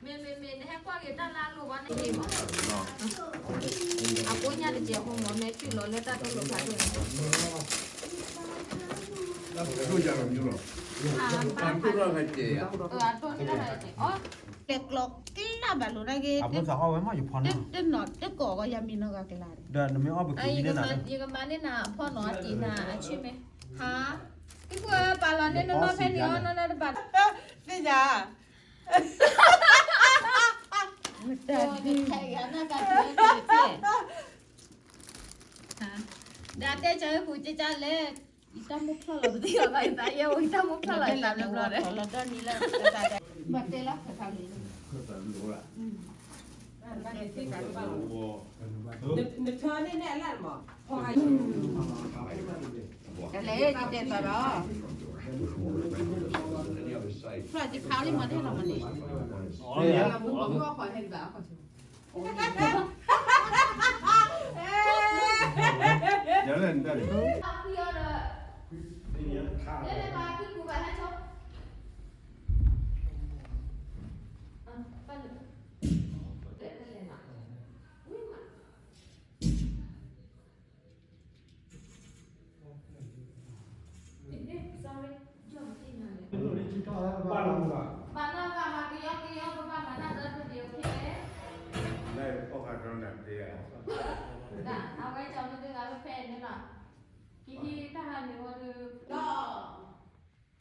မ့မ့မ့ၢ်နဟဲကွၢ်က့ၤတၢ်လၢအလိၤဘၣ်န့ၣ်မး, အကိးညါတကဲးဖိမး မ့ၢ်ဆူၣ်လီၤလၢတၢ်တိၢ်လိာ်ဖးဒိၣ်န့ၣ်, အတိၢ်နီၢ်ဂၤကဲး, အ တဲကျီကျါဘၣ်လိာ်ဒၣ်က့ၤ, တနီၤတကိးကီးယၤမံၤနီၢ်ဂၤကလါဒီး, ယကမၤန့ၢ်နၤအဖီၣ်နီၤအတံၤနၤအဆ့ၣ်မ့ၢ်, ဟါ, ဟံၣ်ပှၤပာ်လီၤန့ၢ်နနီၢ်ဖဲန့ၣ်အီၤ နီၢ်နၢ်တဘၣ်, သ့ၣ်ညါ, တၢ်ဒုး ဒီးတဲကၢ်ဝဲပူၤကကၢ်လဲၣ်, ယတၢ်မိၣ်ဖျီၣ်လီၤပသံၣ်အီၤဘၣ် ယသးယဲအိၣ် ယတၢ်မိၣ်ဖျီၣ်လီၤယသးဘျီဘျီဒီး, ဘၣ်တဲလၢခၢၣ်သးလံ, နထၢန့ၣ်နဲၣ်အလၢ်မး, ကလဲၤယတဲသးဒီး, ဖျီၣ်ကဖးလံမးန့ၣ်လီၤမးန့ၣ်, ယလဲၣ်နတၢ်န့ၣ် ဘၣ်နီၢ်ဘၣ်မၤကယီကယီ ပဘၣ်မၤတၢ်သၢဖုဒံး okay လဲၣ်, အဝဲကၠီမ့ၢ်တဂၤလၢဖဲန့ၣ်လီၤ, ဟံၣ်ဟံၣ်တၢ်ဟးန့ၣ်ဝဲဒီး တၢ်ခံ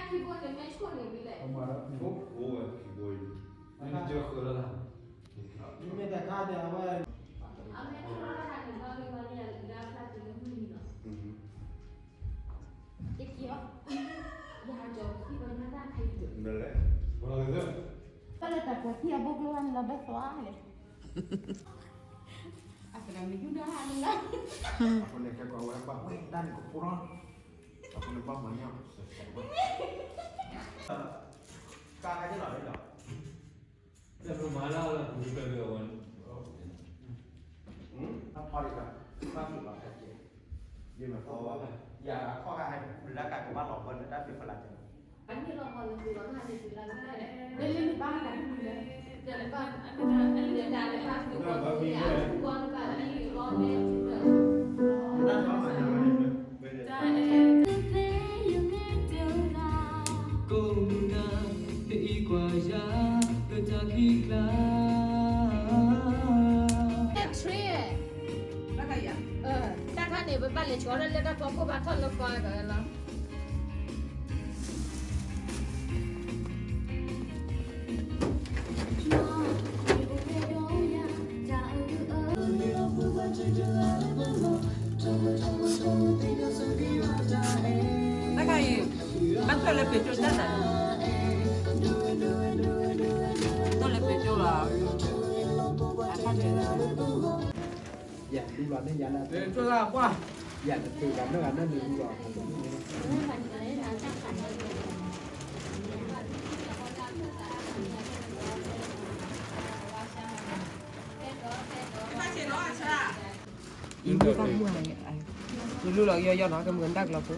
ဘိန့ၣ်မ့ၢ်ဆိၣ်န့ၣ်ဝံၤလဲၣ်, မ့ၢ်တခါဒီးအဝဲ, မ့ၢ်တခါဒီးအဝဲ, အမ့ၢ်ထီၣ်တၢ်ခါန့ၣ်ဒီးလၢမၤန့ၢ်ယၤလၢဒၣ်ဖျါတုၤလၢမုၢ်နံၤနီၤ, တက့ၢ်အီၤ, ယဟးကၠီၤခံဘိညါတၢ်ခံဘိ, ဖဲလၢတၢ်ကွဲးထံအဘိကျိဝဲန့ၣ်လီၤ ဘၣ်သွါလဲၣ် အကဒၣ်မ့ၢ်ဒုၣ်ဒါဟးလၢလၢ, အဃိန့ၣ် ကဲကီးဝဲဘၣ်ဝဲဒၣ်န့ၣ်ကဖိလီၤ, အဃိန့ၣ် ဘၣ်မၤန့ၢ်အီၤ, ကါကါန့ၣ်လီၤန့ၣ်လီၤ, တၢ်မၤလၢလၢပူၤဖဲဖဲအဝဲန့ၣ်, အဖီဒံးကါ, ဘၣ်သူၣ်လီၤဖဲကဲ, ယမၤသီဘၣ်, ယခီၣ်ခါဟဲလၢကါကဘၣ်လီၤဘၢလၢတၢ်ဖံးဖီလာ်ကဲ တၢ်ခံ, တၢ်ခါန့ၣ် ပဘၣ်လဲၤဆှီထီၣ်လၢတၢ်ဖီခိၣ်ဘၣ်ထီၣ်လၢကီၢ်ကလီၤ. တၢ်ခါအံၤ ဘၣ်ထီၣ်လၢပ့ၤကၠိတၢ်နၤ, ထီၣ်လၢပ့ၤကၠိလီၤ. ယၤဒူလီၤန့ၣ်ယၤလၢ, ယၤတတုၤဂၤမ့ၢ်ဂၤမ့ၢ်န့ၣ်ဒူလီၤ. ယလူလီၤကယီယီနီၤ ကမုာ်တၢ်ကလီၤဖိ.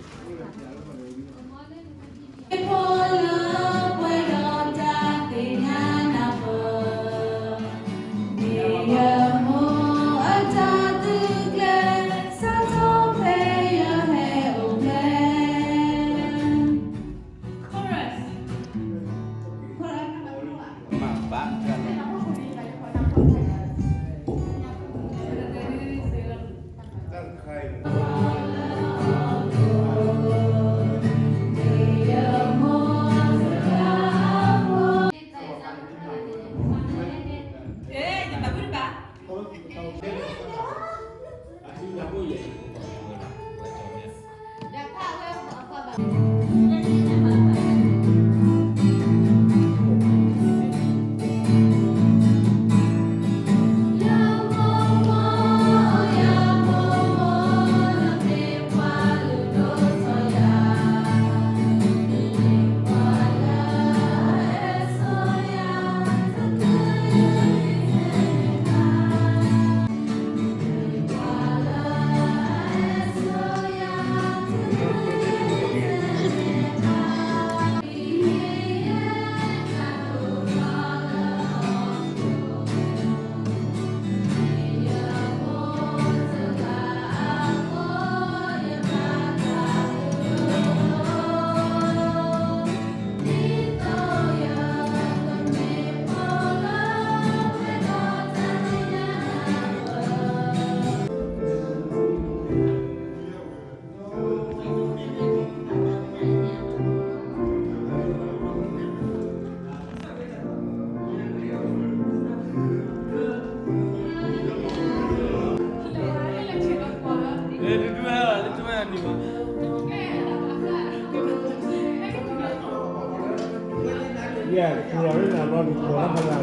ထူလီၤန့ၣ် အလီၢ်န့ၣ် ကီၤလၢ်ဖးလၢအဂုၤမး မ့ၢ်အုၣ်ထီၣ်န့ၣ်လီၤ. ကပူၤတဲခီဘၣ်လဲၣ်. ဒီး ကသးတူၢ်လီၤ တဘၣ်ဘၣ် စံးလၢဘၣ်လဲၣ်. ယတပျးဘၣ် ပမၤဟးဂၤဝဲန့ၣ် ယသးဘၣ်ဘၣ်န့ၣ် အီၣ်တဒုတဝဲအီၤ ကဲအီၣ်တဒုဝဲ ဘၣ်ဘၣ်ဘၣ် ဘၣ်ဘၣ် ယတၢ်လဲၤတူၢ်မၤလၢဘၣ်ဘၣ် မ့ၢ် ပကမၤထီထီၣ်ဒၣ် မၤထီထီၣ်ဘျီ ဆ့ၣ်နီၤဘါတြီမ့ၢ်ကဲ ဘၣ်ဆၣ်ဒီးသးဝံၣ်ဒၣ်ယဲၢ်မး လၢခးဂၤအံၤလီၤ လဲၤရၣ်လီၤ ယက့ၤကွၢ်ထီၣ်ဂၤဒီးခးဂၤအံၤ အၢနီၤ ဝဲဒၣ်အံၤ တဟးလီၤလၢဘၣ်မး အိၣ်ဖဲလၢဘၣ်ခံန့ၣ် အိၣ်ဖဲလၢဘၣ်ခံန့ၣ် တမံဘၣ် တၢ်လီၤဝဲဒၣ် တုၤလဲၤတၢ်ဆဲးကျိးကဲသိးသုဘၣ် သုဝဲဒၣ်ဘၣ်ဒ့ကရ့စံး ဘၣ်ဆဲးလီၤမ့ၢ်လိၣ်နၤဒုဒီးဝဲဒီးဒုဒီး မ့ၢ်ထီၣ်လီၤဒီးလၢ် ထီၣ်လီၤလၢအဖီ ဖီဖီဖီ အလဲၤလၢဖီဖျၢၣ်ဒီး တၢ်ခါအံၤပှၤကစီၤဖီမး ပှၤကစီၤထီၣ်အံၤဖီတၢ်ဖျၢၣ်ကဖျၢၣ်လီၤမး လၢတၢ်ဖီလ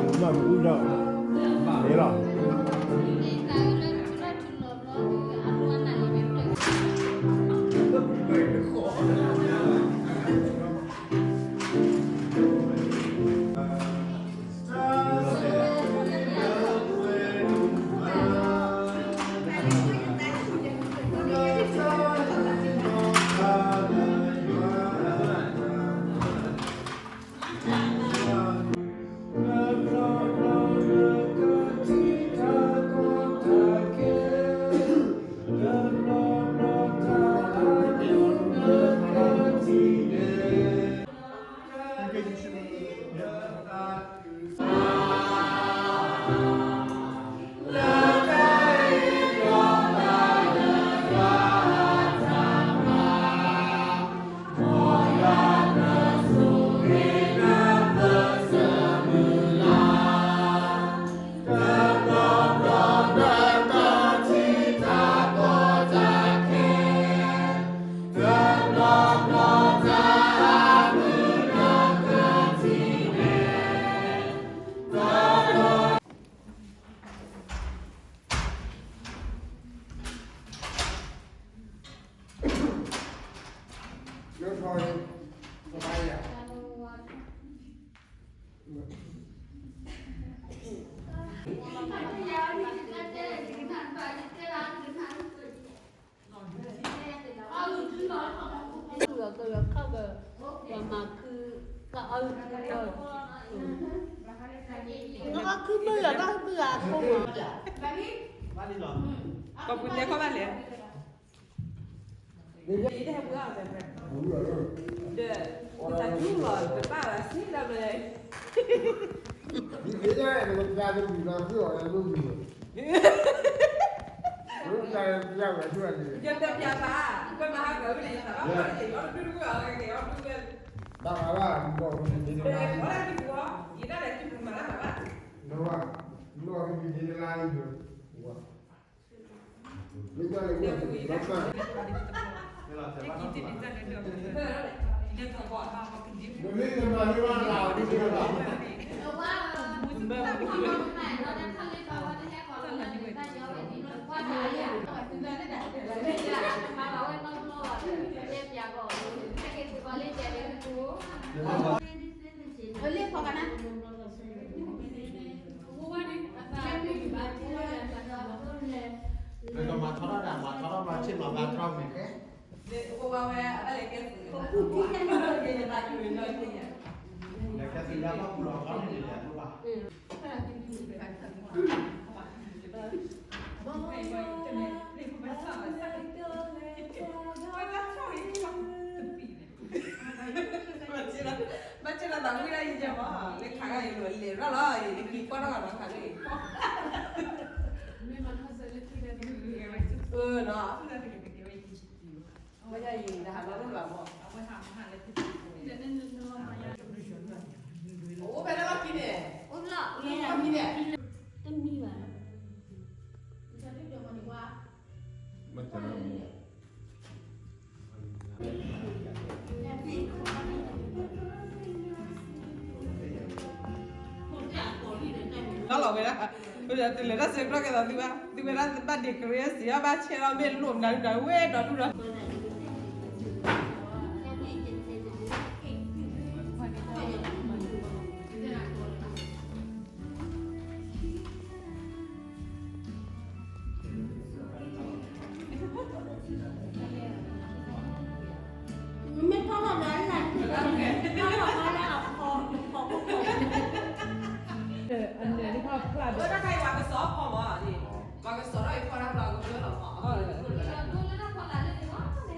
ာ်လၢန့ၣ်မး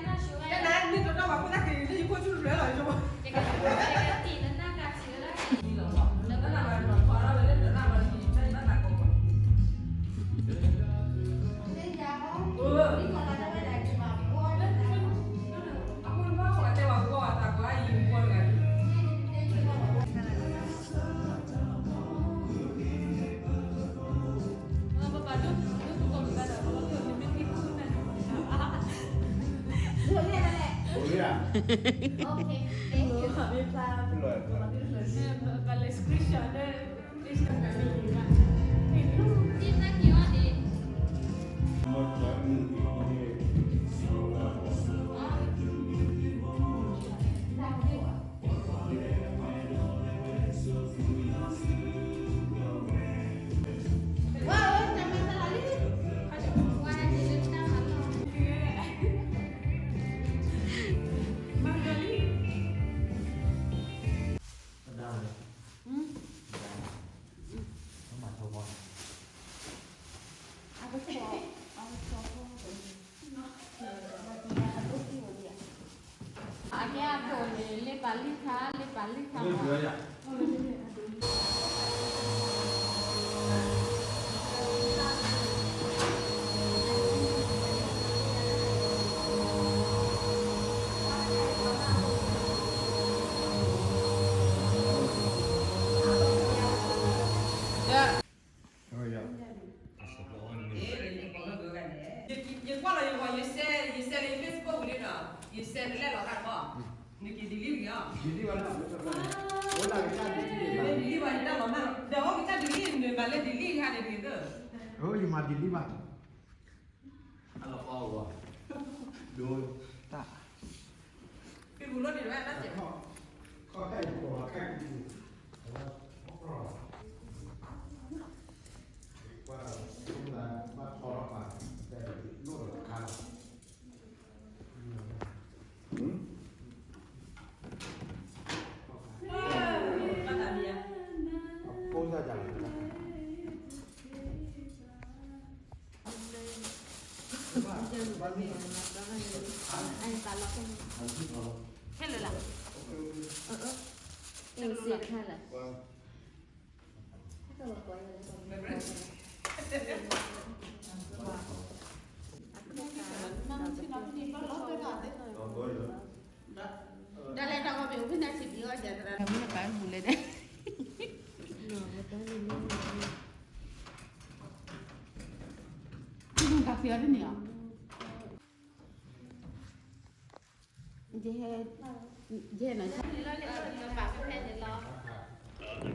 Okay, thank you. အကဲအဒိၣ်န့ၣ် လ့ပာ်လံခါ လ့ပာ်လံခါမး. ယကွၢ်လီၤယဂီၢ် ယစဲးလၢယ Facebook လံနီၤ, ယစဲးတလဲၣ်လီၤတၢ်တဘီ, နက့ၤ delete လံနီၤ, delete ဘၣ်နီၤ, ဝဲဒၣ်ကစၢ် delete ဘၣ်, ဒီးအိၣ်ကစၢ် delete န့ၣ် ဘၣ်လဲၣ် delete တခါန့ၣ်တဂ့ၤသၢ, ယမၤ delete ဘၣ်, အလီၤပီဝဲ, ဒိ, တၢ်, ဖံဘူလိၣ်န့ၣ်တဝဲဒၣ်စဲး, ခီၣ်ခဲအံၤ ပှၤခဲအံၤ ခဲလၢာ်လၢ်, ဒ်လဲၣ်တၢ်ဂီၤမ့ၢ်အိၣ်ဖဲန့ၣ် စံးဘျုးအီၤ ကၢ်သရၣ် မ့ၢ်ပာ်မူလဲၣ်ဒဲး, ကၢ်သရၣ်န့ၣ်လီၤ, ယဟဲ, ယဟဲနၤ, ပာ်ဖဲန့ၣ်လီၤ.